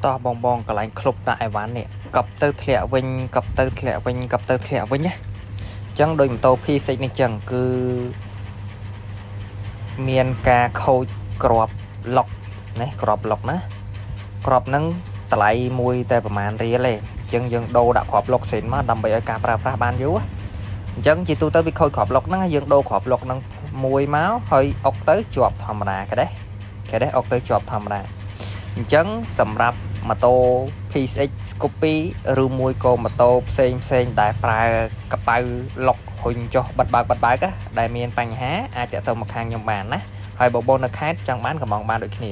តោះបងបងកន្លែងក្លុបដាក់អីវ៉ាន់នេះកប់ទៅធ្លាក់វិញកប់ទៅធ្លាក់វិញកប់ទៅធ្លាក់វិញណាអញ្ចឹងដូចម៉ូតូ P6 នេះចឹងគឺមានការខូចក្របឡុកណាក្របឡុកណាក្របហ្នឹងតម្លៃមួយតែប្រហែលរៀលទេអញ្ចឹងយើងដូរដាក់ក្របឡុកសិនមកដើម្បីឲ្យការប្រើប្រាស់បានយូរអញ្ចឹងជាទូទៅវាខូចក្របឡុកហ្នឹងយើងដូរក្របឡុកហ្នឹងមួយមកហើយអុកទៅជាប់ធម្មតាគេដែរគេដែរអុកទៅជាប់ធម្មតាអញ្ចឹងសម្រាប់ម៉ូតូ PCX Scoopy ឬមួយក៏ម៉ូតូផ្សេងផ្សេងដែលប្រើកប៉ៅឡុករុញចុះបិទបើកបិទបើកណាដែលមានបញ្ហាអាចតាក់ទងមកខាងខ្ញុំបានណាហើយបងប្អូននៅខេត្តចង់បានកម្ម៉ង់បានដូចគ្នា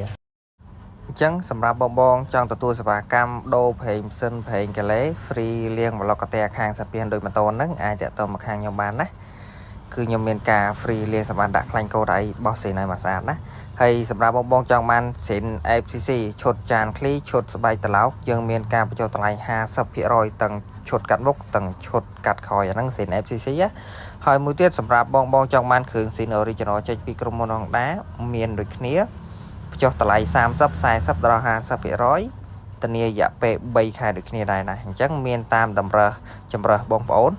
អញ្ចឹងសម្រាប់បងបងចង់ទទួលសេវាកម្មដូរប្រេងម៉ាស៊ីនប្រេងកាឡេ free លាងប្លុកកាតែខាងសាពៀនដោយម៉ូតូហ្នឹងអាចតាក់ទងមកខាងខ្ញុំបានណាគឺខ្ញុំមានការ free លាងសម្អាតដាក់ខ្លាញ់កូដអីបោះសេនឲ្យមកស្អាតណាហើយសម្រាប់បងបងចង់បានស៊ីន FCC ឈុតចានឃ្លីឈុតស្បែកត្រឡោកយើងមានការបញ្ចុះតម្លៃ50%ទាំងឈុតកាត់មុខទាំងឈុតកាត់ក្រោយអាហ្នឹងស៊ីន FCC ណាហើយមួយទៀតសម្រាប់បងបងចង់បានគ្រឿងស៊ីន original ចេញពីក្រុមហ៊ុន Honda មានដូចគ្នាបញ្ចុះតម្លៃ30 40ដល់50%ធានារយៈពេល3ខែដូចគ្នាដែរណាអញ្ចឹងមានតាមតម្រើសចម្រើសបងប្អូន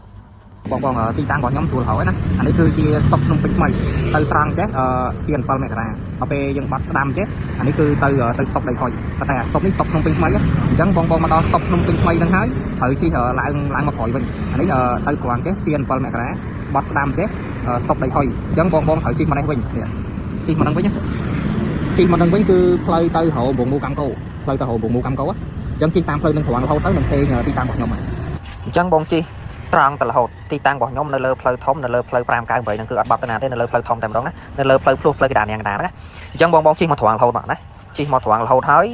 បងបងទីតាំងរបស់ខ្ញុំស្រួលហើយណាអានេះគឺជាស្តុកភ្នំពេញថ្មីទៅត្រង់ចេះអឺស្ពាន7មករាដល់ពេលយើងបាត់ស្ដាំចេះអានេះគឺទៅទៅស្តុកដីហុយប៉ុន្តែអាស្តុកនេះស្តុកភ្នំពេញថ្មីអញ្ចឹងបងបងមកដល់ស្តុកភ្នំពេញថ្មីហ្នឹងហើយត្រូវជិះឡើងឡើងមកក្រោយវិញអានេះទៅត្រង់ចេះស្ពាន7មករាបាត់ស្ដាំចេះស្តុកដីហុយអញ្ចឹងបងបងត្រូវជិះមកនេះវិញនេះជិះមកហ្នឹងវិញជិះមកហ្នឹងវិញគឺផ្លូវទៅរោងមូកម្មកោផ្លូវទៅរោងមូកម្មកោអញ្ចឹងជិះតាមផ្លូវនឹងត្រង់រហូតទៅនឹងឃើញទីតាំងរបស់ខ្ញុំហើយ អញ្ចឹងបងជិះត្រង់ទៅរហូតទីតាំងរបស់ខ្ញុំនៅលើផ្លូវធំនៅលើផ្លូវ598ហ្នឹងគឺអត់បាត់ទៅណាទេនៅលើផ្លូវធំតែម្ដងណានៅលើផ្លូវភ្លោះផ្លូវកណ្ដាលញ៉ាងកណ្ដាលណាអញ្ចឹងបងបងជិះមកត្រង់រហូតមកណាជិះមកត្រង់រហូតហើយ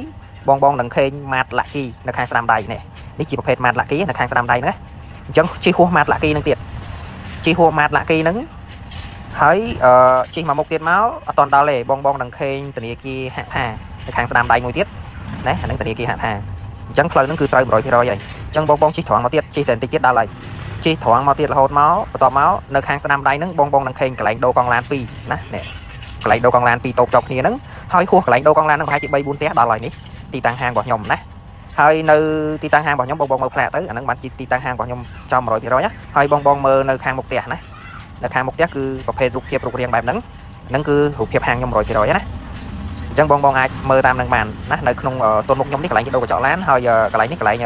បងបងនឹងឃើញម៉ាតឡាក់គីនៅខាងស្ដាំដៃនេះនេះជាប្រភេទម៉ាតឡាក់គីនៅខាងស្ដាំដៃហ្នឹងណាអញ្ចឹងជិះហួសម៉ាតឡាក់គីហ្នឹងទៀតជិះហួសម៉ាតឡាក់គីហ្នឹងហើយអឺជិះមកមុខទៀតមកអត់តន់ដល់ទេបងបងនឹងឃើញធនាគារហថានៅខាងស្ដាំដៃមួយទៀតណាអាហ្នឹងធនាគារហថាអញ្ចឹងផ្លូវហ្នឹងគឺត្រូវ100%ហើយអញ្ចឹងបងបងជិះត្រង់មកទៀតជិះតែបន្តិចទៀតដល់ហើយជិះត្រង់មកទៀតរហូតមកបន្ទាប់មកនៅខាងស្ដាំដៃហ្នឹងបងបងនឹងឃើញកន្លែងដូរកង់ឡាន2ណានេះកន្លែងដូរកង់ឡាន2តូបជាប់គ្នាហ្នឹងហើយហួសកន្លែងដូរកង់ឡានហ្នឹងប្រហែលជា3 4ផ្ទះដល់ហើយនេះទីតាំងហាងរបស់ខ្ញុំណាហើយនៅទីតាំងហាងរបស់ខ្ញុំបងបងមើលផ្លាកទៅអាហ្នឹងបានជាទីតាំងហាងរបស់ខ្ញុំចំ100%ណាហើយបងបងមើលនៅខាងមុខផ្ទះណានៅខាងមុខផ្ទះគឺប្រភេទរូបភាពរូបរាងបែបហ្នឹងហ្នឹងគឺរូបភាពហាងខ្ញុំ100%ណាអញ្ចឹងបងបងអាចមើលតាមនឹងបានណានៅក្នុងទល់មុខខ្ញុំនេះកន្លែងគេដូរកញ្ចក់ឡានហើយកន្លែងនេះកន្លែង